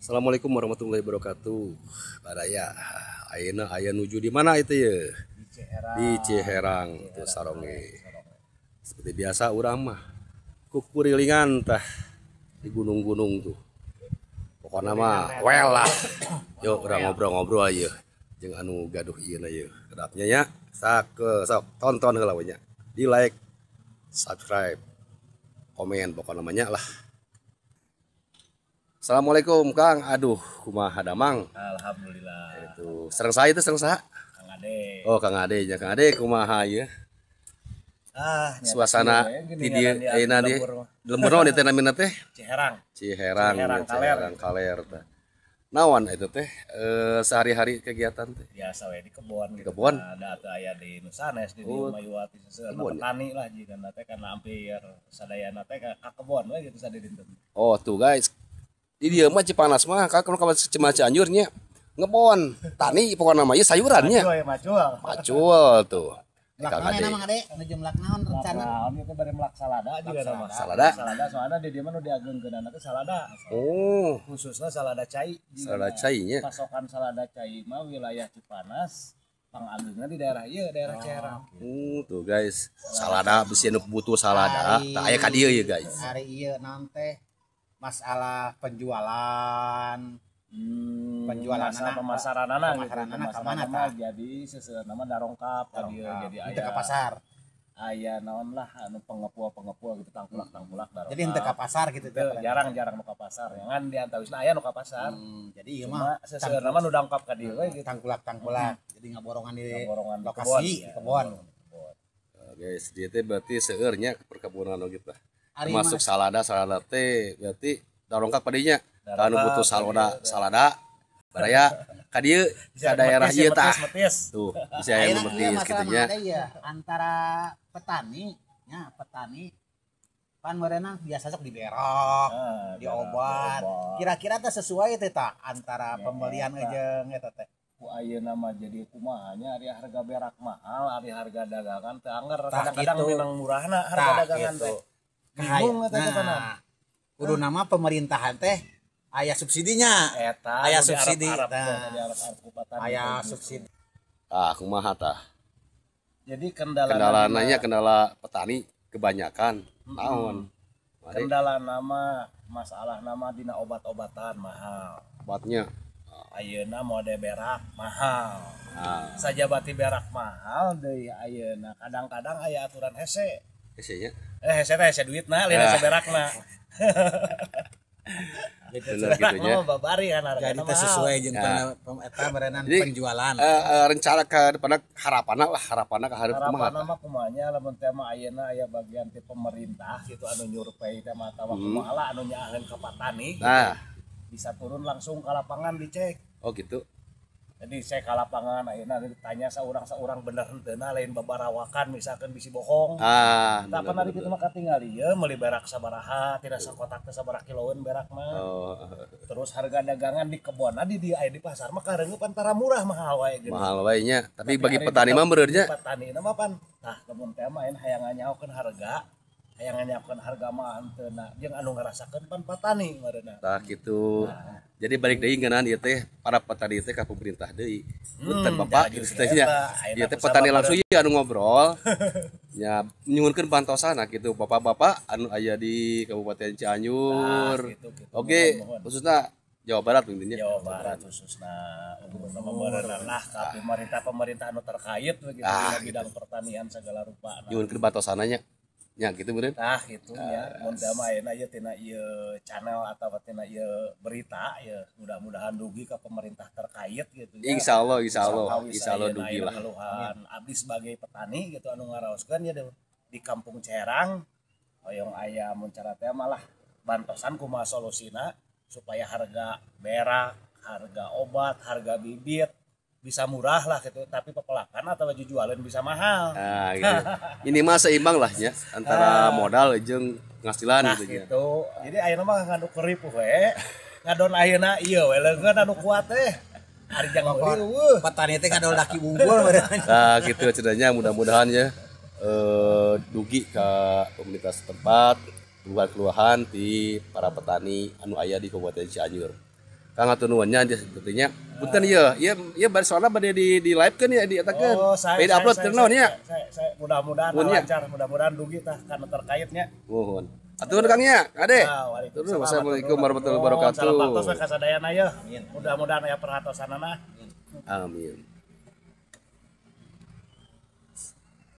Assalamualaikum warahmatullahi wabarakatuh. Baraya, ayeuna aya nuju di mana itu ya? Di Ciherang. Di Ciherang tuh saronge. Seperti biasa urang mah kukurilingan tah di gunung-gunung tuh. Pokoknya mah well lah. Yuk urang ngobrol-ngobrol aja jeung anu gaduh ieu na ieu. Kedapnya nya sak sok tonton heula we nya. Di like, subscribe, komen pokoknya namanya lah. Assalamualaikum Kang. Aduh, kumaha damang? Alhamdulillah. Itu sareng saya itu sareng saha? Kang Ade. Oh, Kang Ade nya. Kang Ade kumaha ieu? Ah, suasana di dieu ayeuna di lembur naon teh namina teh? Ciherang. Ciherang, Ciherang Kaler. Ciherang Kaler teh. Naon itu teh sehari-hari kegiatan teh? Biasa we di kebon Di kebon? Ada atau aya di Nusanes di Oh, Mayuati seueur kebon ya? Petani lah jigana teh karena hampir sadayana teh ka kebon we gitu sadidinten. Oh, tuh guys. Di dieu mah Cipanas mah kalau ka Cianjur nya ngebon, tani pokokna mah ieu sayurannya. Macul ya macul. Macul tuh. Melak Kang naon Ade. ya Mang Ade? Nuju melak naon rencana? Naon ieu teh bari melak salada juga nama. Salada. Salada soalna di dieu mah nu diagengkeunana teh salada. Oh, Khususnya salada cai. salada cai nya. Pasokan salada cai mah wilayah Cipanas pangageungna di daerah ieu, daerah Ciherang. Tuh guys, salada bisi anu butuh salada, tah aya ka dieu ya guys. Hari ieu naon teh masalah penjualan, penjualan masalah pemasaranana gitu. Pemasaranana ka mana Pemasaranana tah? Jadi seseueurna mah darongkap ka dieu jadi Henteu aya ka pasar. Aya naon lah anu pengepul-pengepul gitu tangkulak-tangkulak darongkap. Jadi henteu ka pasar gitu teh. Teu, jarang-jarang nu ka pasar. Ngan di antawisna aya nu ka pasar. Jadi ieu mah Cuma seseueurna mah nu dongkap ka dieu we gitu. Tangkulak-tangkulak. Jadi ngaborongan di Ngaborongan di lokasi kebon, di ya. kebon. Oh, guys, dia teh berarti seueurnya perkebunan gitu. Ari Termasuk mah salada, salada teh berarti darongkap padinya. Anu butuh salada, ka dieu. Salada baraya ka dieu ka daerah ieu tah. Metis. Tuh, bisa aya nu Ayeuna ieu metis masalah kitu Mang nya. Ade ieu antara petani nya petani pan meureunan biasa sok diberok, Ah, diobat. Kira-kira teh sesuai teh tah antara Ya, pembelian eta. jeung eta teh? Ku ayeuna mah jadi kumaha nya ari harga berak mahal, ari harga dagangan teh anger Tah, kadang-kadang gitu. memang murahna harga Tah, dagangan gitu. teh. Bingung eta teh kana. Nah, kudu nama pemerintahan teh aya subsidinya. Eta Aya nu subsidi. diarep-arep Nah. teh, diarep-arep ku petani Aya teh gitu. subsidi. Ah, kumaha tah? Jadi kendala Kendala nanya kendala petani kebanyakan naon? Mari Kendala nama masalah nama dina obat-obatan mahal. obatnya. Ayeuna mode berak mahal. Ah, Sajabati berak mahal deui ayeuna kadang-kadang aya aturan hese. hese nya. Eh hese teh hese duitna lain Ah. hese berakna. Bener gitu nya. Mah babari kan hargana Jadi teh mahal. sesuai jeung Ya. eta meureunan Jadi, penjualan. Rencana ke depanna harapanna lah harapanna ka hareup kumaha Harapan tah? mah kumanya lamun teh mah ayeuna aya bagian ti pemerintah gitu anu nyurvei teh mah atawa kumaha lah anu nyaaheun ka patani gitu. Nah, Bisa turun langsung ke lapangan dicek. Oh gitu. Jadi saya ke lapangan ayeuna ditanya saurang-saurang bener henteu lain babarawakan misalkan bisi bohong. Ah, Tak bener, pernah bener, kitu mah katingali ye meuli berak sabaraha tidak sakotak teh sabaraha kiloeun berakna. Oh, Terus harga dagangan di kebonna di dieu aya di pasar mah kareungeup antara murah mahal wae geuning. Mahal wae nya, tapi bagi ari petani mah meureun nya. Petani mah pan tah lamun teh mah hayang nganyahokeun harga, hayang nganyahokeun harga mah henteu na jeung anu ngarasakeun pan petani meureunna. Tah gitu. Jadi balik deui ngeunaan ieu teh para petani teh ka pemerintah deui. Punten Bapak gitu teh nya. Eta, Ieu teh ayeuna petani kusabab langsung ieu anu ngobrol. Nya nyuhunkeun bantosana gitu bapak-bapak anu aya di Kabupaten Cianjur. Tah, gitu, gitu. Oke, Mohon, mohon. khususnya Jawa Barat intinya. Jawa Barat khususna umumna meureunna lah ka pemerintah-pemerintah anu terkait begitu Ah, dina bidang pertanian segala rupa. Nah, Nyuhunkeun bantosana nya. Nya gitu meureun. tah gitu ya mun teh mah ayeuna ieu tina ieu channel atau tina ieu berita ya mudah-mudahan dugi ke pemerintah terkait gitu ya. Insyaallah, insyaallah, Sakawis insyaallah ayeuna dugi aya lah. Keluhan abdi sebagai petani gitu anu ngaraoskeun ya di kampung Ciherang hoyong aya mun cara teh malah bantosan kumaha solusina supaya harga berak, harga obat, harga bibit bisa murah lah gitu tapi pepelakan atau baju jualan bisa mahal. Nah, gitu. Ini mah seimbang lah ya antara modal jeung penghasilan Nah gitu nya. gitu. Jadi ayeuna mah ngadu keripuh we. Ngadon ayeuna ieu we leungeun anu kuat teh. Ari jang meuli eueuh. Petani teh ngadol daki unggul meureun. Nah, gitu ceritanya mudah-mudahan ya dugi ke pemerintah setempat keluhan-keluhan di para petani anu aya di Kabupaten Cianjur. Kang, hatur nuhun nya sepertinya. Punten ieu, ieu ieu bari soalna bade di live kan ya, di eta kan. Oh, saya Bade di upload saya, naon nya. Saya mudah-mudahan Nuhun nya. Lancar, mudah-mudahan dugi tah karena terkaitnya. Mohon. Atur Kang nya, Ade. Nah, waalaikumsalam. Wassalamualaikum warahmatullahi wabarakatuh. Salam baktos we ka sadayana ye. Mudah-mudahan aya perhatosanana. Amin.